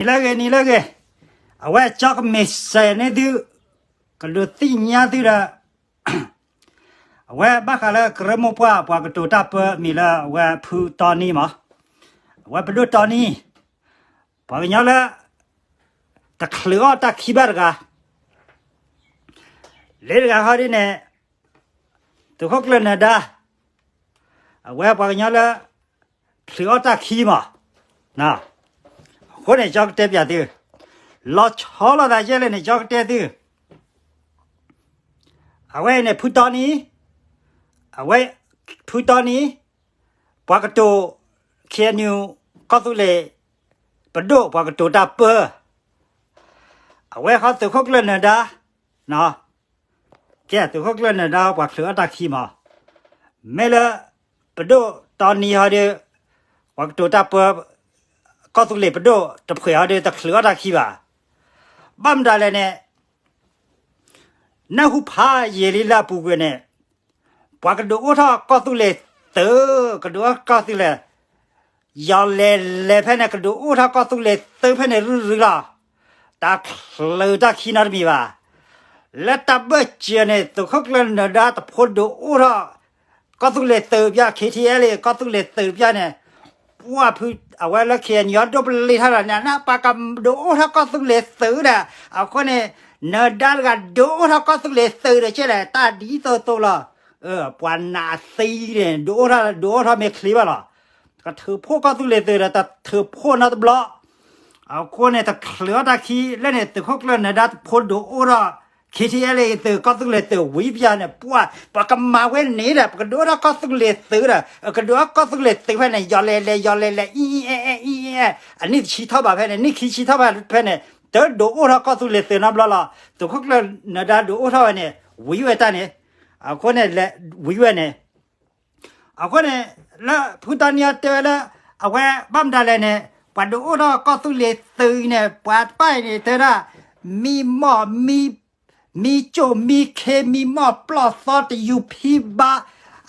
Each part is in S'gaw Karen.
နံၤလၢဂ့ၤ နံၤလၢဂ့ၤ, အဝဲကၠီကမ့ၢ်စဲးန့ၢ်သု, ကဒုးသ့ၣ်ညါသုဒီး အဝဲဘၣ်ဃးလၢကရၢမိၢ်ပှၢ်ပှၤကတိၤတၢ်ပၢမံၤလၢအဝဲဖုတီနံမး, အဝဲပဒိၣ်တီနံ, ပှၤကညီလၢ တချုးအီၣ်တၢ်ခံဘၣ်တဂၤ လၢတဂၤဃီဒ်န့ၣ် သုးခိၣ်ကျၢၢ်နၢၤဒါ အဝဲပှၤကညီလၢ ချုးအီၣ်တၢ်ခံမး, အဃိန့ၣ် ကၠီကတဲပၠးသု, လီၤဆီလိာ်သးယဲလဲၣ်န့ၣ် ကၠီကတဲသု, အဝဲအံၤန့ၣ် ဖုတီနံ, အဝဲ ဖုတီနံ, ပှၤကတိၤ ခ့ၣ်အဲၣ်ယူၣ် ကီၢ်သူလ့ၤ ပဒိၣ် ပှၤကတိၤတၢ်ပၢ အဝဲဃီသုးခိၣ်ကျၢၢ်နၢၤဒါ, ကဲသုးခိၣ်ကျၢၢ်နၢၤဒါ ပှၤချုးအီၣ်တၢ်ခံမး, မ့ၢ်လၢ ပဒိၣ်တီနံဟီဒီး ပှၤကတိၤတၢ်ပၢ ကီၢ်သူလ့ၤပဒိၣ်တဖုအံၤဟီဒီး တချုးအီၣ်တၢ်ခံဘၣ်, ဘၣ်မတၤလဲၣ်န့ၣ် နၢ်ဟူဖးယံာ်လံလၢအပူၤကွံာ်န့ၣ်, ပှၤကဒုးအိၣ်ထီၣ်ကီၢ်သူလ့ၤသုး, ကဒုးအိၣ်ကီၢ်သူလ့ၤ, ယီၤလဲၤလဲၤဖဲန့ၣ် ကဒုးအိၣ်ထီၣ်ကီၢ်သူလ့ၤသုးဖဲန့ၣ်ရုၢ်ရုၢ်လီၤ, တချုးတၢ်ခံနီတမံၤဘၣ်, လၢတၢ်ဘၢၣ်စၢၤန့ၣ် သုးခိၣ်ကျၢၢ်နၢၤဒါတဖိဒုးအိၣ်ထီၣ် ကီၢ်သူလ့ၤသုးပျၢ် ခ့ၣ်ထံၣ်အဲၣ်လ့ၣ် ကီၢ်သူလ့ၤသုးပျၢ်န့ၣ်, ပှၢ်ဖု အဝဲလၢ ခ့ၣ်အဲၣ်ယူၣ် အဒိၣ်ပလ့ၤထီၣ်လီၤန့ၣ် နပှၤကဒုးအိၣ်ထီၣ်ကီၢ်သူလ့ၤသုးဒီး, အဃိန့ၣ် နၢၤဒါတဂၤဒုးအိၣ်ထီၣ်ကီၢ်သူလ့ၤသုးဒီး ကဲလဲၣ် တၢ်ဒ်သိးသိးလီၤ, ပှၤနးသံန့ၣ် ဒုးအိၣ်ထီၣ် ဒုးအိၣ်ထီၣ်မ့ၢ်ချ့ဘၣ်လီၤ, ကထုးဖှိၣ်ကီၢ်သူလ့ၤသုးဒီး တထုးဖှိၣ်နီတဘျီ အဃိန့ၣ် တချုးအီၣ်တၢ်ခံလၢန့ၣ် သုးခိၣ်ကျၢၢ်နၢၤဒါတဖိဒုးအိၣ်ထီၣ် ခ့ၣ်ထံၣ်အဲၣ်လ့ၣ် သုး ကီၢ်သူလ့ၤသုးဝံၤပျၢ်န့ၣ် ပှၢ် ပှၤကမၤဝဲန့ၣ်ဒီး ပကဒုးအိၣ်ထီၣ်ကီၢ်သူလ့ၤသုးဒီး ကဒုးအိၣ်ကီၢ်သူလ့ၤသုးဖဲန့ၣ် ယီၤလဲၤလဲၤ ယီၤလဲၤလဲၤ အံၤအံၤအဲၣ်အဲၣ် အံၤအံၤအဲၣ် အနံၣ်တဆံထီၣ်ဘၣ်ဖဲန့ၣ် နံၣ်ခံဆံထီၣ်ဘၣ်ဖဲန့ၣ် တဒုးအိၣ်ထီၣ်ကီၢ်သူလ့ၤသုးနီတဘျီလီၤ. သုးခိၣ်ကျၢၢ်နၢၤဒါဒုးအိၣ်ထီၣ်ဝဲန့ၣ် ဝံၤဝဲတၢ်န့ၣ် အဃိန့ၣ် ဝံၤဝဲန့ၣ် အဃိန့ၣ် လၢဖုတီနံတဲဝဲလၢ အဝဲဘၣ်မတၤလဲၣ်န့ၣ် ပှၤဒုးအိၣ်ထီၣ်ကီၢ်သူလ့ၤသုးအံၤန့ၣ် ပှၤတဖၣ်အံၤန့ၣ် တဲဒၣ် မံမီၢ် မံ မံကၠိၣ်မံခ့ မံမီၢ်ပျီၢ်သီတယူၤဖံဘါ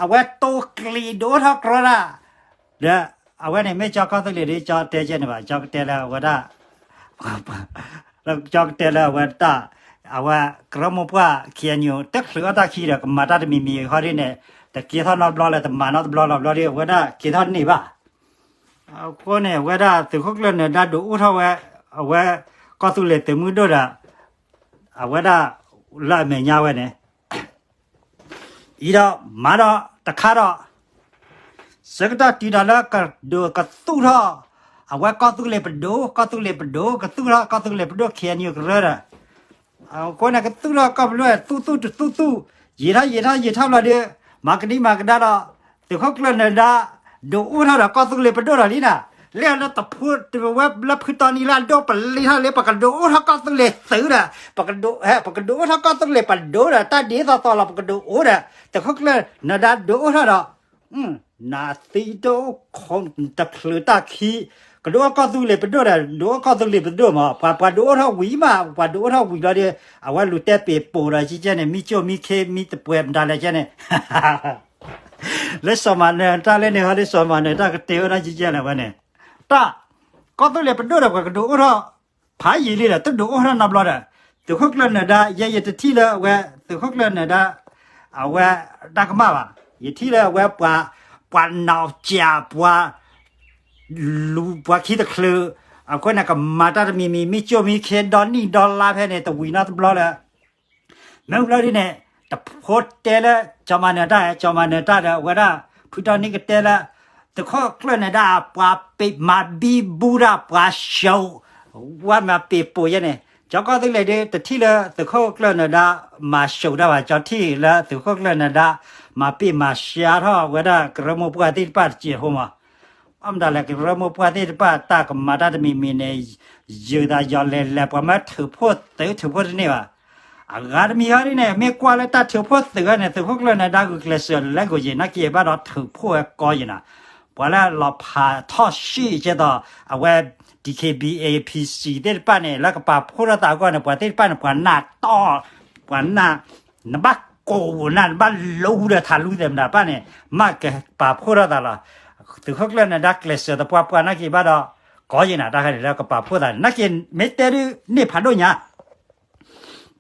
အဝဲတိကျံးဒုးအိၣ်ထီၣ်ကြီဒၣ် ဒီး အဝဲန့ၣ်မ့ၢ်ကၠီကီၢ်သူလ့ၤဒီး ကၠီတဲကဲန့ၣ်ဘၣ် ကၠီကတဲလၢအဝဲဒၣ် ကၠီကတဲလၢအဝဲတၢ် အဝဲကရၢမိၢ်ပှၢ် ခ့ၣ်အဲၣ်ယူၣ် တချုးအီၣ်တၢ်ခံဒီး ကမၤတၢ်တမံၤမံၤဃီဒ်န့ၣ် တကဲထီၣ်နီတဘျီလၢၤ တမၤနီတဘျီလီၤဘျီဒီး အဝဲဒၣ်ကဲထီၣ်န့ၢ်ဘၣ်. အဃိန့ၣ် အဝဲဒၣ်သုးခိၣ်ကျၢၢ်နၢၤဒါဒုးအိၣ်ထီၣ်ဝဲ အဝဲကီၢ်သူလ့ၤသုးမုၢ်ဒိၣ်ဒီး အဝဲဒၣ် လၢအမဲာ်ညါဝဲန့ၣ် အံၤဒီးမၤဒီးတခါဒီး ဆၢကတီၢ်တုၤဒီးလၢကဒုးကသူၣ်ထီၣ် အဝဲကီၢ်သူလ့ၤပဒိၣ် ကီၢ်သူလ့ၤပဒိၣ် ကသူၣ်ထီၣ်ကီၢ်သူလ့ၤပဒိၣ် ခ့ၣ်အဲၣ်ယူၣ်ကရၢဒီး အဃိန့ၣ် ကသူၣ်ထီၣ်ကီၢ်ပဒိၣ် သူၣ်သူၣ်တသူၣ်သူၣ် ယံာ်ထီၣ်ယံာ်ထီၣ်ယံာ်ထီၣ်ဘျီဒီး မၤကဒံမၤကဒါဒီး သုးခိၣ်ကျၢၢ်နၢၤဒါ ဒုးအိၣ်ထီၣ်ဒီးကီၢ်သူလ့ၤပဒိၣ်ဒီးလံနၤ လၢလၢတဖိတဝဲလၢဖုတီနံလၢအဒိၣ်ပလ့ၤထီၣ်လၢ ပကဒုးအိၣ်ထီၣ်ကီၢ်သူလ့ၤသုးဒီး ပကဒုး ပကဒုးအိၣ်ထီၣ်ကီၢ်သူလ့ၤပဒိၣ်ဒီး တၢ်ဒ်သိးသိးလီၤ ပကဒုးအိၣ်ဒီး သုးခိၣ်ကျၢၢ်နၢၤဒါဒုးအိၣ်ထီၣ်ဒီး နးသံတအိၣ်ခိး တချုးတၢ်ခံ ကဒုးအိၣ်ကီၢ်သူလ့ၤပဒိၣ်ဒီး ဒုးအိၣ်ကီၢ်သူလ့ၤပဒိၣ်မး ပှၤ ပှၤဒုးအိၣ်ထီၣ်ဝံၤမး ပှၤဒုးအိၣ်ထီၣ်ဝံၤလီၤဒီး အဝဲလူၤတဲပ့ၤပိာ်ဒီးကဲန့ၣ် မံကၠိၣ်မံခ့မံတပှဲၤမတၤလဲၣ်ကဲန့ၣ် လၢစီၤမၤနၢၤတၢ်လၢန့ၣ်ဟီလၢစီၤမၤနၢၤတၢ်ကတဲဝဲဒၣ်ကဲလဲၣ်ဝဲန့ၣ် တၢ် ကီၢ်သူလ့ၤပဒိၣ်ဒီးပှၤကဒုးအိၣ်ထီၣ် ဖးယံာ်လံဒီး တဒုးအိၣ်ထီၣ်နီတဘျီဒီး သုးခိၣ်ကျၢၢ်နၢၤဒါ ယဲယတထံၣ်လၢအဝဲ သုးခိၣ်ကျၢၢ်နၢၤဒါ အဝဲတၢ်ကမၣ်ဘၣ် ယထံၣ်လၢအဝဲပှၤ ပှၤနီၢ်ကၠး ပှၤ လူၤပှၤခံတချုး အဃိန့ၣ် ကမၤတၢ်တမံၤမံၤ မံကၠိၣ်မံခ့ ဒီနံၣ်ဒီလါဖဲန့ၣ် တဝံၤနီတဘျီလၢ မ့ၢ်ဘျီဒ်န့ၣ် တဖိတဲလၢ ကၠီၤမၤနၢၤတၢ် ကၠီၤမၤနၢၤတၢ်ဒီး အဝဲဒၣ် ဖုတီနံကတဲလၢ သုးခိၣ်ကျၢၢ်နၢၤဒါ ပှၤပ့ၤမၤဘံဘူတၢ် ပှၤၡိး ဝဲမၤပ့ၤပိာ်ယဲန့ၣ် ကၠီကီၢ်သူလ့ၤဒီး တထံၣ်လၢ သုးခိၣ်ကျၢၢ်နၢၤဒါ မၤၡိးတၢ်ဘၣ် ကၠီထံၣ်လၢ သုးခိၣ်ကျၢၢ်နၢၤဒါ မၤပ့ၤမၤၡါထီၣ်ဝဲဒၣ် ကရၢမိၢ်ပှၢ်သ့ၣ်တဖၣ်တစဲးဖိမး အမတၤလဲၣ် ကရၢမိၢ်ပှၢ်သ့ၣ်တဖၣ် တၢ်ကမၤတၢ်တမံၤမံၤန့ၣ် ယုာ်သးယီၤလဲၤလဲၤ ပှၤမ့ၢ်ထုးဖှိၣ်သုးထုးဖှိၣ်တန့ၢ်ဘၣ်. အဂၤတမံၤဟီဒ်န့ၣ် မ့ၢ်ကွၢ်လၢတၢ်ထုးဖှိၣ်သုးဝဲန့ၣ် သုးခိၣ်ကျၢၢ်နၢၤဒါဂုာ်ကျဲးစၢးလဲၤကိးယံာ် နာ်က့ဘၣ်ဒီးထုးဖှိၣ်ဝဲကီယံာ်နၤ ပှၤလၢလီၤဖးထီၣ်ရှံၣ်ကဲသိး အဝဲ DKBA PC သ့ၣ်တဖၣ်န့ၣ် လၢကပာ်ဖှိၣ်ထီၣ်သးအဂီၢ်န့ၣ် ပှၤသ့ၣ်တဖၣ်န့ၣ် ပှၤနၢ်တီၢ် ပှၤနၢ် နဘၣ်ကိးနၤ နဘၣ်လူဒီးထးလူသဲးမတၤတဖၣ်န့ၣ် မ့ၢ်ကပာ်ဖှိၣ်ထီၣ်သးလီၤ. သုးခိၣ်ကျၢၢ်နၢၤဒါကျဲးစၢးသပှၢ်ပှၢ်နာ်က့ဘၣ်ဒီး ကီယဲနၤ တၢ်ခါန့ၣ်လၢကပာ်ဖှိၣ်သးန့ၣ် နာ်က့ မ့ၢ်တဲဒုးန့ၢ်ဖးဒိၣ်ညါ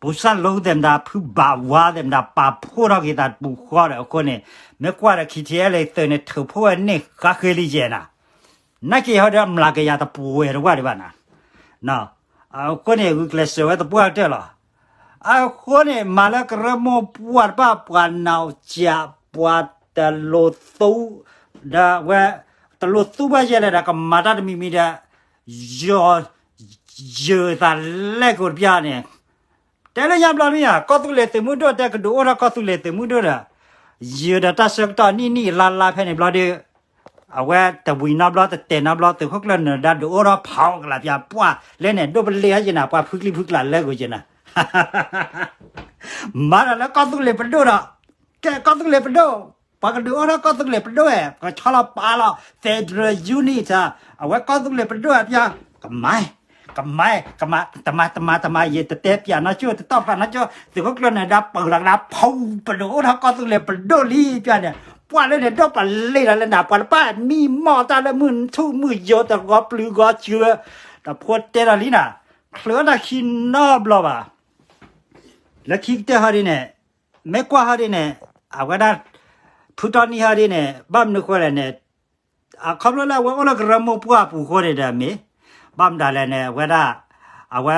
ပူၤစၢ်လိသဲးမတၤ ဖုဘၣ်ဝါသဲးမတၤ ပာ်ဖှိၣ်ထီၣ်က့ၤသးတပူၤဃီဒီး အဃိန့ၣ် မ့ၢ်ကွၢ်ဒီး ခံထံအဲလ့သုးန့ၣ် ထုးဖှိၣ်ဝဲန့ၢ်ဃါဃ့လံယဲနၤ, နာ်က့ဟီဒီး မျးကယၤတပှဲၤတဝၢ်ဒံးဘၣ်နၤ, အဃိန့ၣ် ဂုာ်ကျဲးစၢးဝဲသပှၢ်ကတၢၢ်လီၤ. အဃိန့ၣ် မၤလၢကရၢမိၢ်ပှၢ်တဖၣ် ပှၤနီၢ်ကၠး ပှၤတလိၤသူ ဒီးဝဲ တလိၤသူဘၣ်ယဲလဲၣ်ဒီး ကမၤတၢ်တမံၤမံၤဒီး ယီၤ ယၢၤသးလဲၣ်ကိးတပျၢ်န့ၣ်, တဲလၢညါဘျီဒ်ယါ ကီၢ်သူလ့ၤသုးမုၢ်ဒိၣ် တဲကဒုးအိၣ်ထီၣ်ကီၢ်သူလ့ၤသုးမုၢ်ဒိၣ်ဒီး ယၢၤဒီးတၢ်ဆၢကတီၢ်နံၣ်နံၣ်အလါလါဖဲန့ၣ်ဘျီဒီး အဝဲတဝံၤနီတဘျီ တတဲာ်နီတဘျီ သုးခိၣ်ကျၢၢ်နၢၤဒါဒုးအိၣ်ထီၣ်ဖးအီၣ်ကလးပျၢ် ပှၢ်လဲၣ်န့ၣ် ဒိၣ်ပလ့ၢ်ဟဲယဲနၤ ပှၤဖုကျံဖုကျါလၢကိးယဲနၤ မၤဒီးလၢကီၢ်သူလ့ၤပဒိၣ်ဒီး ကဲကီၢ်သူလ့ၤပဒိၣ်, ပှၤကဒုးအိၣ်ထီၣ်ကီၢ်သူလ့ၤပဒိၣ်ဝဲ ပှၤဆီလီၤပာ်လီၤ federal unit အဝဲကီၢ်သူလ့ၤပဒိၣ်အပျၢ် ကမၤ ကမၤ ကမၤ တမၤ တမၤ တမၤ ယတတဲပျးနီကၠိ တတီၢ်ဖျးနီကၠိ သုးခိၣ်ကျၢၢ်နၢၤဒါပၢၢ်လီၤကဒါ ဖီ ပဒုးအိၣ်ထီၣ်ကီၢ်သူလ့ၤပဒိၣ်လံပျၢ်န့ၣ် ပှၢ်လၢန့ၣ် ဒိၣ်ပလ့ၢ်လီၤလၢနၤ ပှၤတဖၣ်မံမီၢ်တၢ်လၢမုၢ်ထူၣ်မုၢ်ယိၤ တဂီၤပျုၤဂီၤစှၤ တဖိတဲဒီးလံနၤ ချုးအတၢ်ခံနီတဘျီဘၣ် လၢခံကတၢၢ်ဟီဒ်န့ၣ် မ့ၢ်ကွၢ်ဟီဒ်န့ၣ် အဝဲဒၣ် ဖုတီနံဟီဒ်န့ၣ် ဘၣ်မနုၤဃိလဲၣ်န့ၣ် အခီဖျိလၢအဝဲအိၣ်လၢကရၢမိၢ်ပှၢ်အပူၤဃိန့ၣ်ဒီးမ့ၢ် ဘၣ်မတၤလဲၣ်န့ၣ် အဝဲဒၣ် အဝဲ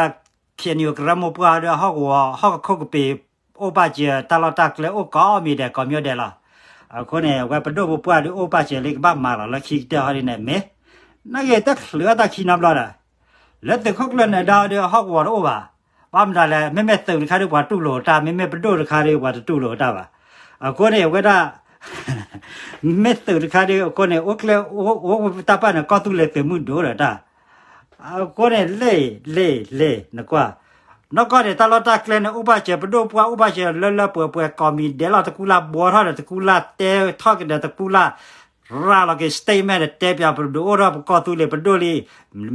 ခ့ၣ်အဲၣ်ယူၣ် ကရၢမိၢ်ပှၢ်ဒီးဟီၣ်ကဝီၤ ဟီၣ်ကခိၣ်ကပ့ၤ အိၣ်ပာ်စၢၤတၢ်လီၢ်တၢ်ကျဲအိၣ်ကိးမံၤဒဲးကိးမံၤဒဲးလီၤ. အဃိန့ၣ် အဝဲပဒိၣ်ပပှၢ်ဒီးအိၣ်ပာ်စၢၤလံကဘၣ်မၤလီၤလၢခံကတၢၢ်ဟီဒ်န့ၣ်မ့ၢ် နာ်က့တချုးအတၢ်ခံနီတဘျီဒီး လၢသုးခိၣ်ကျၢၢ်နၢၤဒါဒီးဟီၣ်ကဝီၤတအိၣ်ဘၣ်. ဘၣ်မတၤလဲၣ် မ့မ့ၢ်သုးတခါဒီးပှၤတူၢ်လိာ်တၢ် မ့မ့ၢ်ပဒိၣ်တခါဒီးပှၤတတူၢ်လိာ်တၢ်ဘၣ်. အဃိန့ၣ် အဝဲဒၣ် မ့ၢ်သုးတခါဒီး အဃိန့ၣ် အိၣ်ကျဲ အိၣ်တၢ်ပာ်န့ၣ် ကီၢ်သူလ့ၤသုးမုၢ်ဒိၣ်ဒီးတၢ် အဃိန့ၣ် လ့ၢ်လ့ၢ်လ့ၢ် နကွၢ် နီၢ်ကီၢ်န့ၣ် တၢ်လီၢ်တၢ်ကျဲန့ၣ် အိၣ်ဘၣ်စၢၤပဒိၣ်ပှၢ် အိၣ်ဘၣ်စၢၤလၢလၢပှဲၤပှဲၤ ကိးမံၤဒဲးလီၤ တကူလၢ်ဘှီထီၣ်ဒီးတကူလၢ်တဲထီၣ်က့ၤဒီးတကူလၢ် ရၤလီၤက့ၤ statement ဒီးတဲပၠးပဒုးအိၣ်ထီၣ်ပကီၢ်သူလ့ၤပဒိၣ်လံ.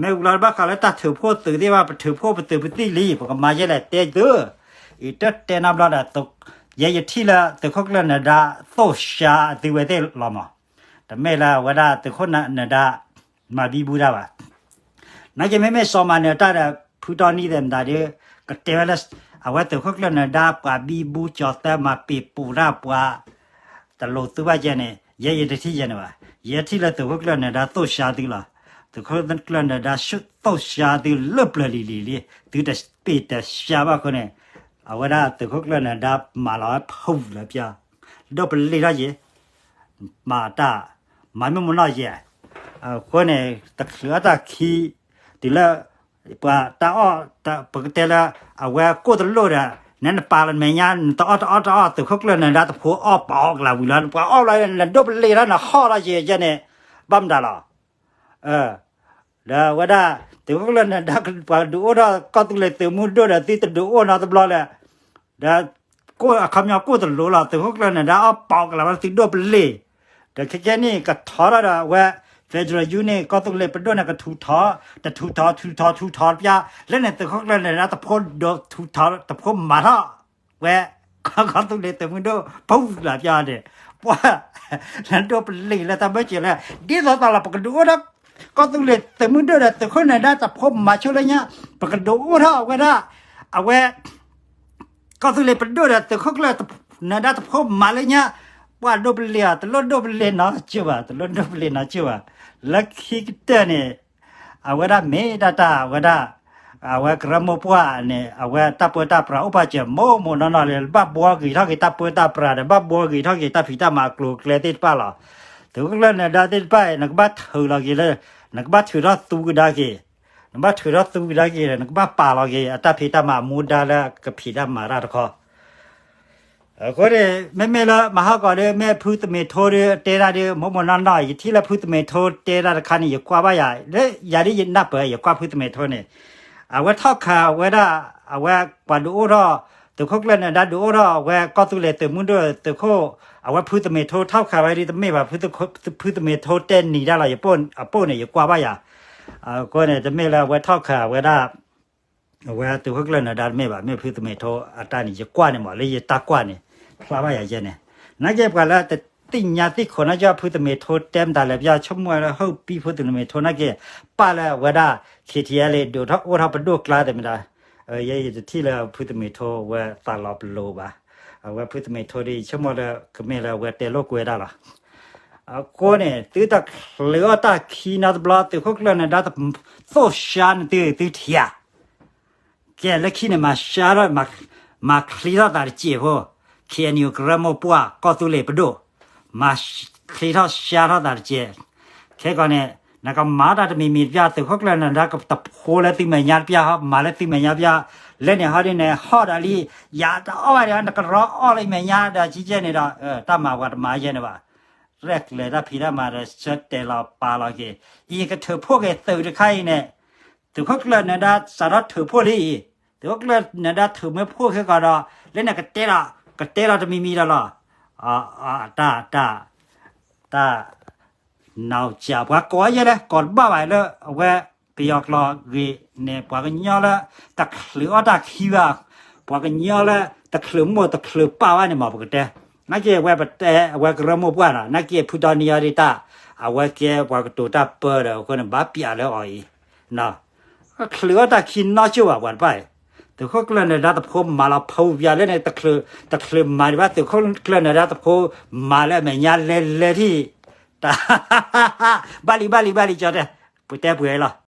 မ့ၢ်ဝံၤလီၤတဘၣ်ဃးလၢတၢ်ထုးဖှိၣ်သုးသ့ၣ်တဖၣ် ပထုးဖှိၣ်ပသုးပသံၣ်လံ ပကမၤယဲလဲၣ်တဲသု အံၤတတဲနီတဘျီဒီး ယဲယထံၣ်လၢသုးခိၣ်ကျၢၢ်နၢၤဒါ သိၣ်ၡါအသုဝဲသ့ၣ်လီၤမး. တမ့ၢ်လၢအဝဲဒၣ်သုးခိၣ်နၢၤဒါ မၤဘံဘူတၢ်ဘၣ်. နာ်က့မ့မ့ၢ်စီၤမၤနၢၤတၢ်ဒီး ဖုတီနံသဲးမတၤဒီး ကတဲဝဲလၢ အဝဲသုးခိၣ်ကျၢၢ်နၢၤဒါ ပှၤဘံဘူကၠီၤသၢမၤပ့ၤပူၤတၢ်ပှၤ တလိၤသုဘၣ်ကဲန့ၣ် ယဲယတထံၣ်ယဲန့ၣ်ဘၣ်. ယဲထံၣ်လၢသုးခိၣ်ကျၢၢ်နၢၤဒါ သိၣ်ၡါသုလီၤ. သုးခိၣ်ကျၢၢ်နၢၤဒါ သိၣ်ၡါသုလၢပျၢၤလံၤလံၤလံ သုတပ့ၢ်တၡါဘၣ်အဃိန့ၣ် အဝဲဒၣ်သုးခိၣ်ကျၢၢ်နၢၤဒါ မၤလီၤဝဲဖုလၢပျၢၤ ဒိၣ်ပလ့ၢ်ထီၣ်ယဲ မၤတၢ် မၤမ့ၢ်မနီၢ်ယဲ အဃိန့ၣ် တချုးအတၢ်ခံ တုၤလၢ ပှၤတၢ်အီၣ် ပကတဲလၢ အဝဲကိၣ်တလိၣ်ဒီး နဲနပာ်လီၤမဲာ်ညါ နတအီၣ်တအီၣ်တအီၣ် သုးခိၣ်ကျၢၢ်နၢၤဒါတဖိအီၣ်ပာ်အီၣ်ကလးဝံၤလီၤ ပှၤအီၣ်လီၤ နဒိၣ်ပလ့ၢ်ထီၣ်နဟီၣ်လီၤယဲယဲန့ၣ် ဘၣ်မတၤလီၤ. ဒီးအဝဲဒၣ် သုးခိၣ်ကျၢၢ်နၢၤဒါ ပှၤဒုးအိၣ်ထီၣ်ကီၢ်သူလ့ၤသုးမုၢ်ဒိၣ်ဒီး သုတဒုးအိၣ်နီတဘျီလၢ ဒီး ကိၣ်အခီပညီကိၣ်တလိၤလီၤ သုးခိၣ်ကျၢၢ်နၢၤဒါအီၣ်ပာ်အီၣ်ကလးဝံၤ သုဒိၣ်ပလ့ၢ် ဒီးခဲကဲန့ၣ် ကထီထီၣ်ဒီးအဝဲ federal unit ကီၢ်သူလ့ၤပဒိၣ်န့ၣ် ကထူးထီၣ် တထူးထီၣ် ထူးထီၣ် ထူးထီၣ်ပျၢ် လၢန့ၣ် သုးခိၣ်ကျၢၢ်နၢၤဒါတဖိဒိၣ်ထူးထီၣ် တဖိမၤထီၣ် ဝဲ ကီၢ်သူလ့ၤသုးမုၢ်ဒိၣ် ပူၤလီၤပျၢ်န့ၣ် ပှၤ လၢဒိၣ်ပလ့ၢ်လၢတၢ်ဘၢၣ်စၢၤလၢ ဒ်သိးသိးလီၤ ပကဒုးအိၣ်ထီၣ် ကီၢ်သူလ့ၤသုးမုၢ်ဒိၣ်ဒီး သုးခိၣ်နၢၤဒါတဖိမၤဆိလၢညါ ပကဒုးအိၣ်ထီၣ်အဝဲဒၣ် အဝဲ ကီၢ်သူလ့ၤပဒိၣ်ဒီး သုးခိၣ်ကျၢၢ်နၢၤဒါတဖိမၤလၢညါ ပှၤဒိၣ်ပလ့ၢ်အီၤ တလိၣ်ဒိၣ်ပလ့ၢ်နီတစဲးဘၣ် တလိၣ်ဒိၣ်ပလ့ၢ်နီတစဲးဘၣ် လၢခံကတၢၢ်န့ၣ် အဝဲဒၣ်မ့ၢ်ဒၣ်တၢ် အဝဲဒၣ် အဝဲကရၢမိၢ်ပှၢ်န့ၣ် အဝဲတၢ်ပၢတၢ်ပြးအိၣ်ပာ်စၢၤမိၢ်မိၢ်နီၢ်နီၢ်လၢ ဘၣ်ဘှီဂ့ၤထီၣ်က့ၤတၢ်ပၢတၢ်ပြးဒီး ဘၣ်ဘှီဂ့ၤထီၣ်က့ၤတၢ်ဖံးတၢ်မၤအကျိၤအကျဲသ့ၣ်တဖၣ်လီၤ. သုးခိၣ်ကျၢၢ်နၢၤဒါသ့ၣ်တဖၣ် နကဘၣ်ထုးလီၤက့ၤလၢ နကဘၣ်ထုးထီၣ်သူကဒါက့ၤ နဘၣ်ထုးထီၣ်သူကဒါက့ၤဒီး နကဘၣ်ပာ်လီၤက့ၤအတၢ်ဖံးတၢ်မၤအမူဒါလၢကဖံးတၢ်မၤတၢ်တခီ အဃိန့ၣ် မ့မ့ၢ်လၢမဟါကီးဒီး မ့ၢ်ဖုသမ့ၤထိဒီး တဲတၢ်ဒီး မိၢ်မိၢ်နီၢ်နီၢ် ယထံၣ်လၢဖုသမ့ၤထိတဲတၢ်တခါန့ၣ် ယကွၢ်ဘၣ်ယၤ လၢယၤဒ်ယနၢ်ပၢၢ် ယကွၢ်ဖုသမ့ၤထိန့ၣ် အဝဲထီၣ်ခးဝဲဒၣ် အဝဲပှၤဒုးအိၣ်ထီၣ် သုးခိၣ်ကျၢၢ်နၢၤဒါဒုးအိၣ်ထီၣ် အဝဲကီၢ်သူလ့ၤသုးမုၢ်ဒိၣ်သုးခိၣ် အဝဲဖုသမ့ၤထိထီၣ်ခးဝဲဒ်တမ့ၢ်ဘၣ် ဖုသမ့ၤထိတဲနံၤတၢ်လီၤ ယပိၢ်န့ၣ် ယကွၢ်ဘၣ်ယၤ အဃိန့ၣ် တမ့ၢ်လၢအဝဲထီၣ်ခးဝဲဒၣ် အဝဲသုးခိၣ်ကျၢၢ်နၢၤဒါတမ့ၢ်ဘၣ် မ့ၢ်ဖုသမ့ၤထိအတၢ်န့ၣ် ယကွၢ်န့ၣ်မး လၢယတၢ်ကွၢ်န့ၣ် ဖျါဘၣ်ယၤယဲန့ၣ် နာ်က့ပှၤလၢ သ့ၣ်ညါသ့ၣ်ခိးနာ်က့ ဖုသမ့ၢ်ထိတဲမတၤလဲၣ် ပယီၤဆိကမိၣ်လၢ ဟၢၣ်ပံဖုသမ့ၢ်ထိနာ်က့ ပာ်လၢအဝဲဒၣ် ခ့ထံအဲလ့ ဒိးထီၣ်အိၣ်ထီၣ်ပဒိၣ်ကျါသ့ၣ်မတၤ, ယဲယတထံၣ်လၢဖုသမ့ၢ်ထိဝဲသးလီၤပလိာ်ဘၣ်. အဝဲဖုသမ့ၢ်ထိဒီး ယဆိကမိၣ်လၢကမ့ၢ်လၢအဝဲတဲလိာ်ကွဲဒၣ်လီၤ. အဃိန့ၣ် သုတချုးအီၣ်တၢ်ခံနီတဘျီ သုးခိၣ်ကျၢၢ်နၢၤဒါတသိၣ်ရှါန့ၣ်သု သုထံၣ်ဧါ. ကဲလၢခံန့ၣ် မၤရှါထီၣ် မၤချ့ထီၣ်သးတစဲးဖိ, ခ့ၣ်အဲၣ်ယူၣ် ကရၢမိၢ်ပှၢ် ကီၢ်သူလ့ၤပဒိၣ်, မၤချ့ထီၣ်ရှါထီၣ်သးတစဲး, ခဲကီးန့ၣ် နကမၤတၢ်တမံၤမံၤတပျၢ် သုးခိၣ်ကျၢၢ်နၢၤဒါတဖိလၢသုမဲာ်ညါတပျၢ်ဟီ မၤလၢသုမဲာ်ညါတပျၢ်, လၢန့ၣ်ဟီဒ်န့ၣ် ဟီၣ်ဒီးလံ, ယၤတအီၣ်ဘၣ်ဒီး နကရီအီၣ်လၢမဲာ်ညါဒီး ကကဲန့ၣ်ဒီး တၢ်မၤပှၤတမၤယဲန့ၣ်ဘၣ်. ရဲၣ်ကျဲၤတၢ်ဖံးတၢ်မၤဒီး ဆၢတဲာ်လီၤပာ်လီၤက့ၤ, အံၤကထုးဖှိၣ်က့ၤသုးတခါအံၤန့ၣ်, သုးခိၣ်ကျၢၢ်နၢၤဒါစးထီၣ်ထုးဖှိၣ်လံအံၤ, သုးခိၣ်ကျၢၢ်နၢၤဒါထုးမ့ၢ်ဖှိၣ်ခဲကီးဒီး လၢန့ၣ်ကတဲလီၤ, ကတဲလီၤတမံၤမံၤဒီးလီၤ. တၢ် တၢ် တၢ် နီၢ်ကၠး ပှၤကိးယဲလဲၣ် ကိးတဘၣ်ဘၣ်လၢအဝဲ ပယီၤကျိာ်ဂ့ၤန့ၣ် ပှၤကညီလၢ တချုးအီၣ်တၢ်ခံဘၣ်, ပှၤကညီလၢ တချုးမိၢ်တချုးပၢ်ဘၣ်န့ၣ်မး ပကတဲ, နာ်က့အဝဲပတဲ အဝဲကရၢမိၢ်ပှၢ်နီၤ နာ်က့ဖုဒီနံၤအီၤဒ်တၢ် အဝဲကဲပှၤကတိၤတၢ်ပၢဒီး အဃိန့ၣ် ဘၣ်ပျးလၢအီၤအံၤ, တချုးအီၣ်တၢ်ခံနီကၠိၣ်ဘၣ် ပှၤတဖၣ်အံၤ, သုးခိၣ်ကျၢၢ်နၢၤဒါတဖိမၤလီၤဖးပျးလၢန့ၣ် တချုးမၤဒံးဘၣ် သုးခိၣ်ကျၢၢ်နၢၤဒါတဖိ မၤလၢအမဲာ်ညါလဲၤလဲၤထံၣ်, တၢ် ဘၣ်လံ ဘၣ်လံ ဘၣ်လံ ကၠီတဲ, ပတဲပှဲၤလီၤ.